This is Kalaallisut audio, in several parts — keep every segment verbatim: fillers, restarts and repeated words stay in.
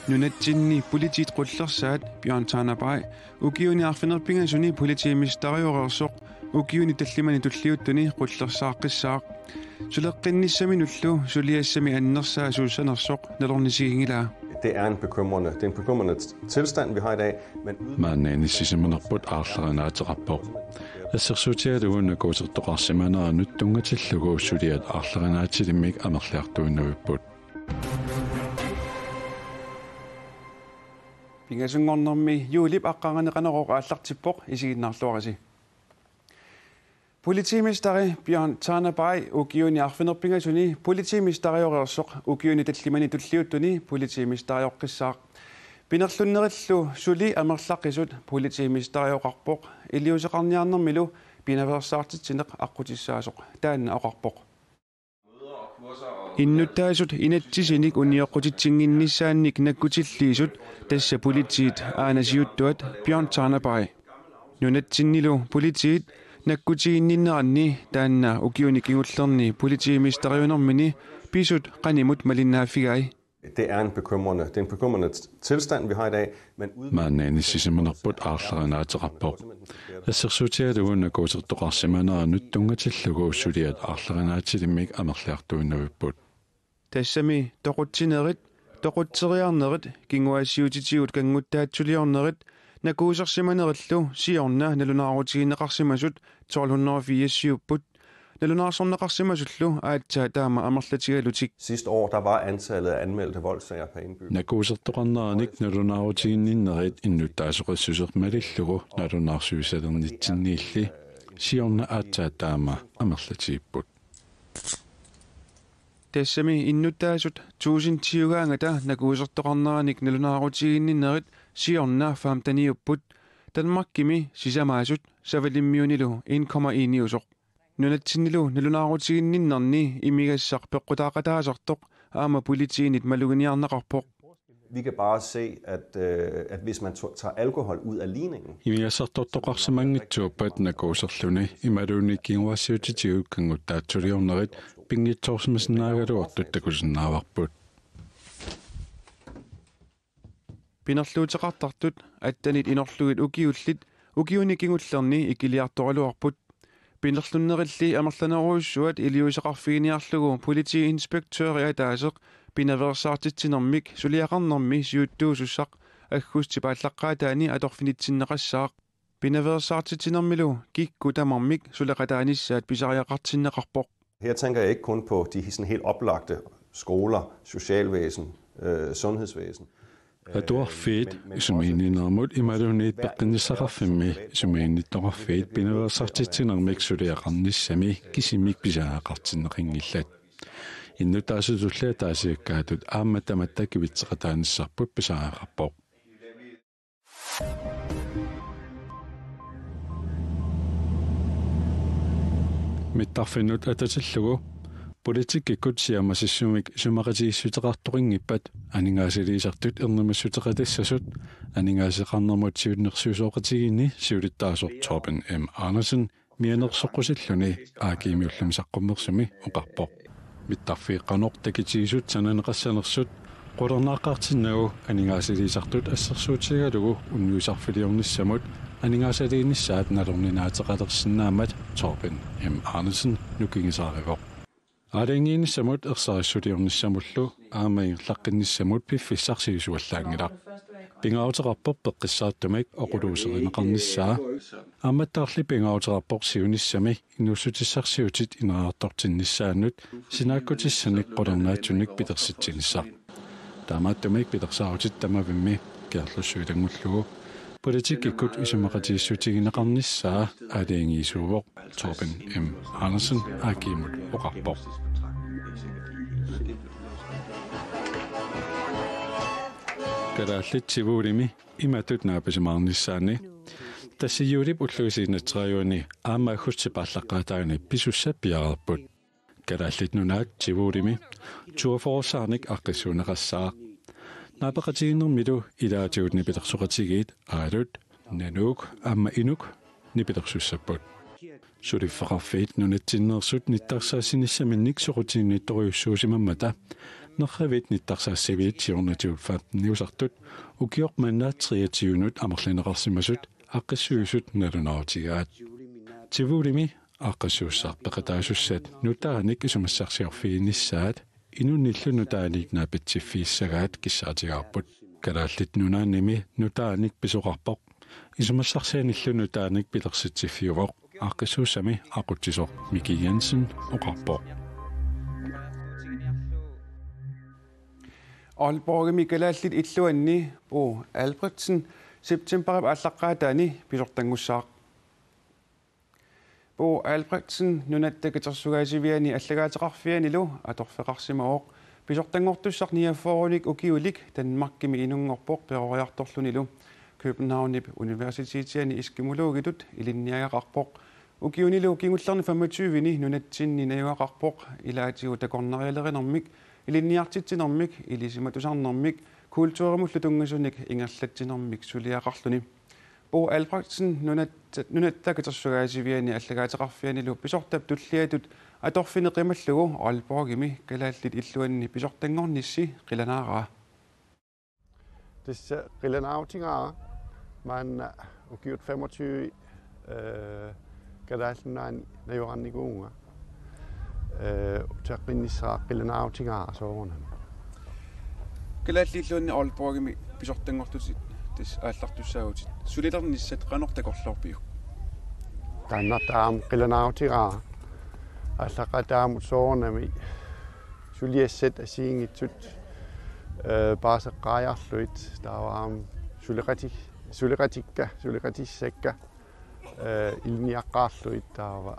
Nunatsinni politiit qullersaat Bjørn Tarnabaj ukiuni arfineq-pingasuni politimestereereersoq ukiuni tallimani tulliuttuni qullersaaqqissaaq. Suleqqinnissaminullu suliassami annersaasuussanersoq nalornisiginngilaa. Det er en bekymrende, det er en bekymrende tilstand, vi har i dag. Men Maanna inissisimanerput aarlerinaateqarpoq. Assersuutigalugu nakuusertoqarsimaneranut tunngatillugu suliat aarlerinaatilimmik amerliartuinnavipput. Pingasunngornermi juulip aqqarnganni Qanorooq aallartippoq, isiginnaarluarisi. Politimesteri Bjørn Tarnabaj ukiuni arfineq-pingasuni politimestereereersoq ukiuni tallimani tulliuttuni politimestereeqqissaaq. Pinerlunnerillu suli amerlaqisut politimestereeqarpoq, iliuuseqarniarnermilu pinaveersaartitsineq aqqutissaasoq taanna oqarpoq. Innuttaasut inatsisinik unioqqutitsinnginnissaannik nakkutilliisut tassa politiit aana siuttuat Bjørn Tarnabaj. Nunatsinnilu politiit nakkutiginninneranni taanna ukiuni kingullerni politimesteriunermini pisut qanimut malinnaaffigai. Det er en bekymrende, det er en bekymrende tilstand, vi har i dag. Men Maanna inissisimanerput aarlerinaateqarpoq. Assersuutigalugu nakuusertoqarsimaneranut tunngatillugu suliat aarlerinaatilimmik amerliartuinnavipput. Tassami toqutsinerit, toqutseriarnerit, kinguaassiuutitigut kanngutsaatsuliornerit, nakuusersimanerillu siorna nalunaarutigineqarsimasut tolv hundrede og firs-iupput. Nalunaarsorneqarsimasullu aatsaat taama amerlatigalutik. Sidste år, der var antallet af anmeldte voldssager per indbygger. Nakuusertoqarneranik nalunaarutiginninnerit innuttaasoqassuseq malillugu nalunaarsuisalernitsinniilli siorna aatsaat taama amerlatigipput. Tassami innuttaasut tuusintiugaangata nakuusertoqarneranik nalunaarutiginninnerit siorna femten-iupput. Danmarkimi sisamaasut, Savalimmiunilu en komma en-iusoq. Nunatsinnilu nalunaarutiginninnerni imigassaq peqqutaaqataasartoq aamma politiinit maluginiarneqarpoq. Vi kan bare se, at, øh, at hvis man to- tager alkohol ud af ligningen, Imigassartortoqarsimanngitsuuppat nakuuserluni imaluunniit kinguaassiuutitigut kanngutsaatsuliornerit pinngitsoorsimasinnaagaluartut takusinnaavarput. Pinerluuteqartartut attenit inorlugit ukiullit ukiuni kingullerni ikiliartoraluarput. Pinerlunnerilli amerlanerujussuat iliuuseqarfiginiarlugu politiinspektøri ataaseq pinaveersaartitsinermik suliaqarnermi siuttuusussaq aggustip aallaqqaataani atorfinitsinneqassaaq. Pinaveersaartitsinermilu kikkut tamarmik suleqataanissaat pisariaqartinneqarpoq. Her tænker jeg ikke kun på de sådan helt oplagte skoler, socialvæsen, øh, sundhedsvæsen. Atuarfiit isumaginninnermut imaluunniit peqqinnissaqarfimmi isumaginnittoqarfiit pinaveersaartitsinermik suliaqarnissami kisimik pisariaqartinneqanngillat. Innuttaasutulli ataasiakkaatut aamma tamatta kivitseqataanissarput pisariaqarpoq. Mittarfinnut atatillugu politikkikkut siammasissumik isumaqatigiissuteqartoqanngippat aningaasaliisartut ernumassuteqatassasut aningaasaqarnermut siunnersuisoqatigiinni siulittaasoq Torben M. Andersen mianersoqqusilluni A G-mi ullumi saqqummersumi oqarpoq. Mittarfiit qanoq takitigisut sananeqassanersut qularnaaqqaartinnagu aningaasaliisartut assersuutigalugu unnuisarfiliornissamut aningaasaliinissaat nalorninaateqalersinnaammat Torben M. Andersen nukingisaarivoq. Aalajangiinissamut ersarissuliornissamullu aamma ingerlaqqinnissamut piffissaq sivisuallaanngilaq. Pingaaruteqarpoq peqqissaartumik oqaluuserineqarnissaa. Aammattaarli pingaaruteqarpoq siunissami inuussutissarsiutit ineriartortinnissaannut sinaakkutissanik qularnaatsunik pilersitsinissaq. Taamaattumik pilersaarutit tamavimmi Gerlussuilangullugu politikkikkut isumaqatigiissutigineqarnissaa aalajangiisuuvoq Torben M. Andersen A G-mut oqarpoq. Kalaallit Tivolimi imatut naapisimaarnissaanni. Tassa juulip ullumi siunertariuani aamma aggustip aallaqqaataani pisussat piareerput. Kalaallit Nunaat Tivolimi toogfyrre-saanik aaqqissuunneqassaaq. Naapeqatigiinnermilu ilaatigut nipilersoqatigiit Aalut, Nanuuk aamma Inuk nipilersussapput. Suliffeqarfiit nunatsinneersut nittarsaassinissaminnik soqutiginnittorujussuusimammata Nerrivik nittarsaassiviit siornatigut femteniusartut ukioq manna treogtyvenut amerlineqarsimasut aaqqissuisut nalunaarutigaat. Tivolimi aaqqissuussaq peqataasussat nutaanik isumassarsiorfiginissaat inunnillu nutaanik naapitsiffigissagaat kissaatigaarput. Kalaallit Nunaannimi nutaanik pisoqarpoq. Isumassarsianillu nutaanik pilersitsiffiuvoq, aaqqissuussami aqutsisoq Miki Jensen oqarpoq. Aalborgimi kalaallit illuanni Bo Albrechtsen septembarip aallaqqaataani pisortanngussaaq. Bo Albrechtsen Nunatta Katersugaasiviani allagaateqarfianilu atorfeqarsimavoq. Pisortanngortussaq niogfyrrenik ukiulik Danmarkimi inunngorpoq peroriartorlunilu. Københavnip Universitetiani eskimologitut ilinniagaqarpoq. Ukiunilu kingullerni femogtyveni nunatsinni najugaqarpoq, ilaatigut takornarialerinermik, ilinniartitsinermik, ilisimatusarnermik, kulturimullu tunngasunik ingerlatsinermik suliaqarluni. Bo Albrechtsen Nunatta, Nunatta Katersugaasiviani allagaateqarfianilu pisortap tulliatut atorfineq qimallugu Aalborgimi kalaallit illuanni pisortanngornissi qilanaaraa. Tassa qilanaarutigaara maanna ukiut femogtyve, øh, Kalaallit Nunaanni najugaqarnikuuvunga. Øh, uteqqinnissara qilanaarutigaara soorunami. Kalaallit illuanni Aalborgimi pisortanngortutit tassa aallartussaavutit. Sulilernissat qanoq takorloorpiuk? Taanna taama qilanaarutigaara. Aallaqqaataamut soorunami suliassat assigiinngitsut, øh, paaseqqaariarlugit taava aamma suleqati-, suleqatikka, suleqatissakka, øh, ilinniaqqaarlugit taava,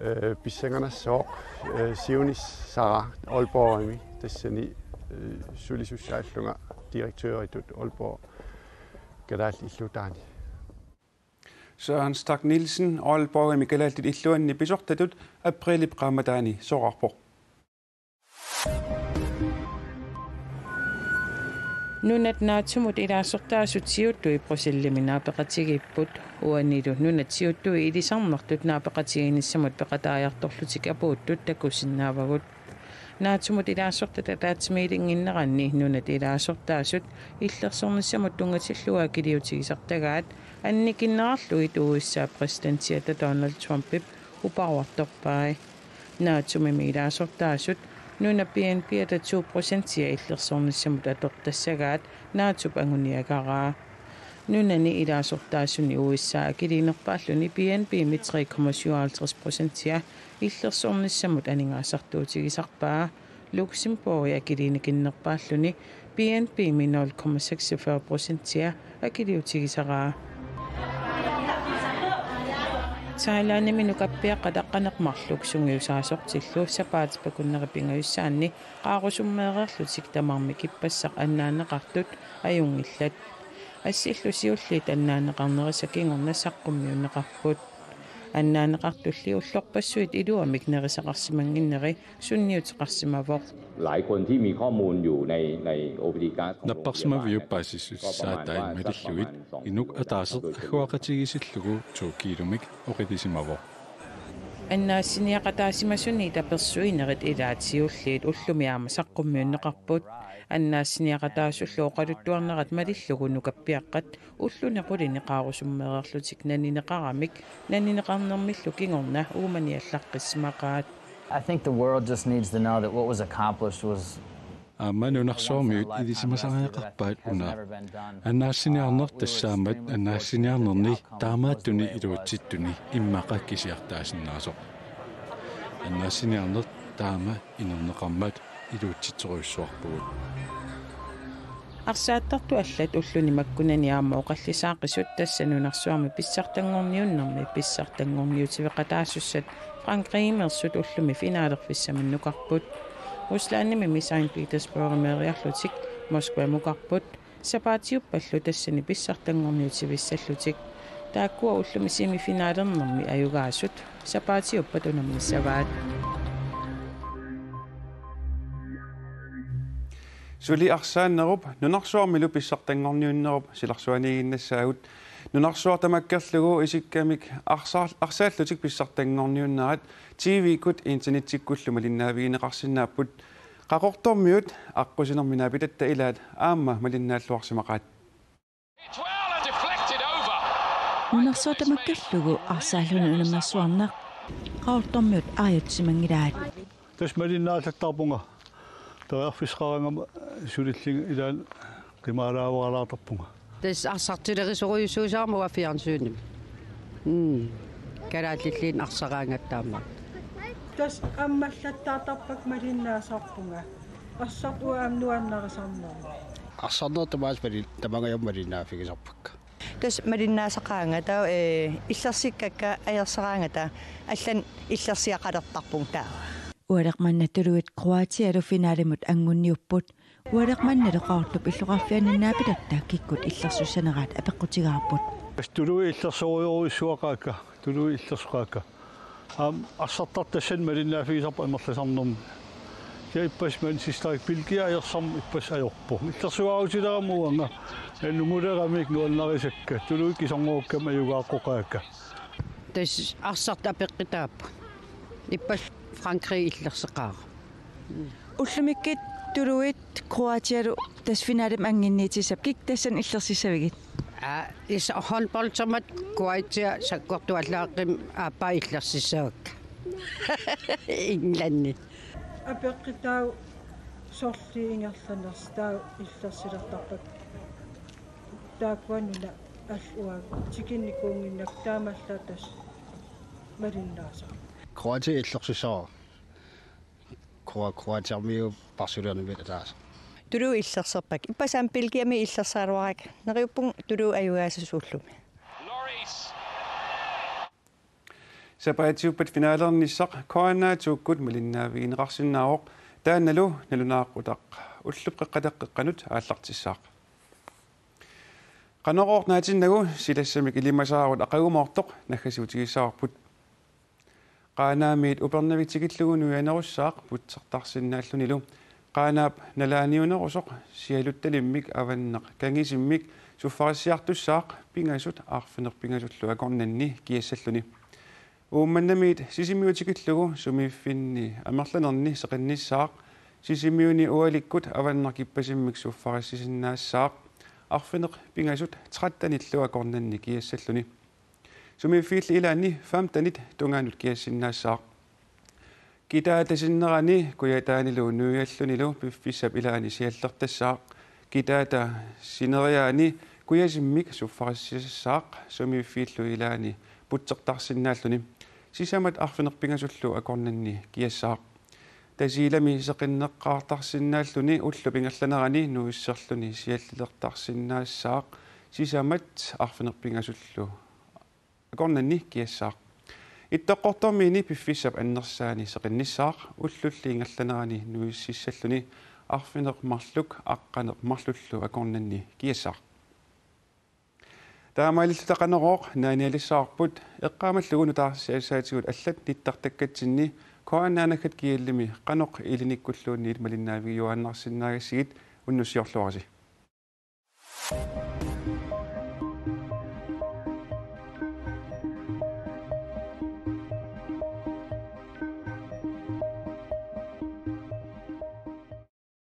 øh, pissanganassaaq, øh, siunissara Aalborgimi tassani, øh, sulisussaallunga direktøritut Aalborg Kalaallit Illutaani. Søren Stach Nielsen, Aalborgimi kalaallit illuanni pisortatut aprilip qaammataani soraarpoq. Nunat naatsumut ilaasortaasut siuttui Bruxellesimi naapeqatigiipput. Uanilu nunat siuttui ilisarnartut naapeqatigiinnissamut peqataajartorlutik apuuttut takusinnaavagut. Naatsumut ilaasortat ataatsimiiginnginneranni nunat ilaasortaasut illersornissamut tunngatillugu akiliutigisartagaat annikinnerarlugit U S A præsidentiata Donald Trumpip uparuartorpai. Naatsumimi ilaasortaasut nunap B N P-ata to procentia illersornissamut atortassagaat naatsup anguniagaraa. Nunani ilaasortaasuni U S A akiliinerpaalluni B N P-mi tre komma syvoghalvtreds procentia illersornissamut aningaasartuutigisarpaa. Luxembourgi akiliinikinnerpaalluni B N P-mi nul komma seksogfyrre procentia akiliutigisaraa. Thailandimi nukappiaqqat aqqaneq-marluk sungiusaasortillu sapaatip akunneri pingajussaanni qaarusummeereerlutik tamarmik ippassaq annaanneqartut ajunngillat. Assillu siulliit annaanneqarnerisa kingorna saqqummiunneqarput. Annaanneqartulli ullorpassuit iluamik nerisaqarsimannginneri sunniuteqarsimavoq. หลายคนที่มีข้อมูลอยู่ในใน โอ พี ดี ก๊าซของโรงพยาบาล Napparsimaviup paasissutissaata malillugit inuk ataaseq agguaqatigiissillugu to kiilumik oqilisimavoq. Annaassiniaqataasimasuni tapersuinerit ilaat siulliit ullumi aamma saqqummiunneqarput. Annaassiniaqataasullu oqaluttuarnerat malillugu nukappiaqqat ulluni qulini qaarusummeereerlutik nanineqaramik nanineqarnermillu kingorna uumaniallaqqissimaqaat. I think the world just needs to know that what was accomplished was Aamma nunarsuarmiut ilisimasariaqarpaat una. Annaassiniarneq tassaammat annaassiniarnerni taamaattuni iluatsittuni immaqa kisiartaasinnaasoq. Annaassiniarneq taama inerneqarmat iluatsitsorujussuarpugut. Arsaattartut allat ulluni makkunani aamma oqallisaaqisut tassa nunarsuarmi pissartanngorniunnermi pissartanngorniutiveqataasussat Frankrigimiirsut ullumi finalerfissaminnukarput. Ruslandimi Saint Petersburgimiiriarlutik Moskvamukarput. Sapaatiuppallu tassani pissartanngorniutivissallutik. Taakkua ullumi semifinalernermi ajugaasut sapaatiuppat unammissavaat. Suli arsaannerup nunarsuarmilu pissartanngorniunnerup silarsuaniiginnassaagut. Nunarsuaq tamakkerlugu isikkamik arsaar-, arsaallutik pissartanngorniunnerat T V-kkut internettikkullu malinnaavigineqarsinnaapput. Qaqortormiut aqqusinermi naapitatta ilaat aamma malinnaalluarsimaqaat. Nunarsuaq tamakkerlugu arsaalluni unammersuarneq Qaqortormiut aajutsisimanngilaat. Tassa malinnaallattarpunga. Periarfissaqaraangama sulillugu ilaanni qimaalaarualaartarpunga. Tassa arsartilerisorujussuusarama uanga fjernsynimi. Mm. Kalaallilluunniit arsaraangatta aamma. Tassa ammallattaartarpakka malinnaasarpunga. Arsartut aamma nuannarisarnermi. Arsarneq tamaasa mali-, tamangajammik malinnaaffigisarpakka. Tassa malinnaasaqaanga taava, ee, illersikkakka ajorsaraangata allanut illersiaqalertarpunga taava. Ualeq manna tuluit Kroatialu finalimut angunniupput. Ualeq mannalu Qaqortup illoqarfiani naapitatta kikkut illersussaneraat apeqqutigaarput. Tuluit illersorujorujussuaqaakka, tuluit illersoqaakka. Aamma arsartartut tassani malinnaaffigisarput amerlasarnermi. Ja ippassaq Manchester Belgia ajorsarmat ippassaq ajorpoq. Illersugaarutilerama uanga. Nunguleramik nuannarisakka. Tuluit kisorngorukkami ajugaaqqoqaakka. Tassa arsartut apeqqutaapput. Ippassaq Frankrig illersoqaara. Ullumikkut tuluit Kroatialu tassa finalimi angunniutissavaat, kikkut tassani illersissavigit? Aa, is håndboldermat Kroatia sakkortuallaaqqimmat aappaa illersissavakka. England. Apeqqutaavoq sorliit ingerlanersut taava illersilertarpakka. Taakkua nunat allat uagut tikinnikuunnginnakku taamaallaat tassa malinnaasarput. Kroatia illersissavara. Kroa-, Kroatiarmiut Barcelonamit ataaseq. Tuluit illersorpakka. Ippassaq aamma Belgiamit illersaraluarakku. Neriuppunga tuluit ajugaasut ullumi. Sapaatiuppat finalernissaq K N R to-kkut malinnaavigineqarsinnaavoq. Taannalu nalunaaqutaq ullup qeqqata qeqqanut aallartissaaq. Qanorooq naatinnagu silassamik ilimasaarut aqagumoortoq naggasiutigissavarput. Qaanaamiit Upernavik tikillugu nuianerussaaq putsertarsinnaallunilu. Qaanaap nalaaniunerusoq sialuttalimmik avannaq kangisimmik suffarissiartussaaq pingasut arfineq-pingasullu akornanni kiassalluni. Uummannamiit Sisimiut tikillugu sumiiffinni amerlanerni seqinnissaaq. Sisimiuni ualikkut avannaq kippasimmik suffarissisinnaassaaq arfineq-pingasut trettenillu akornanni kiassalluni. Sumiiffiillu ilaanni femtenit tungaanut kiassinnaassaaq. Kitaata sinnerani kujataanilu nuiallunilu piffissap ilaani siallertassaaq. Kitaata sineriaani kujasimmik suffarissisassaaq sumiiffiillu ilaani putsertarsinnaalluni. Sisamat arfineq-pingasullu akornanni kiassaaq. Tasiilami seqinneqqaartarsinnaalluni ullup ingerlanerani nuisserluni siallilertarsinnaassaaq. Sisamat arfineq-pingasullu akornanni kiassaaq. Ittoqqortoormiini piffissap annersaani seqinnissaaq ullulli ingerlanerani nuississalluni arfineq-marluk aqqaneq-marlullu akornanni kiassaaq. Taamaalilluta Qanorooq naanialissavarput, eqqaamallugu nutaarsiassaatigut allat nittartakkatsinni K N R naggat gl-imi qanoq ilinikkulluunniit malinnaavigiuaannarsinnaagassigit, unnussiorluarisi.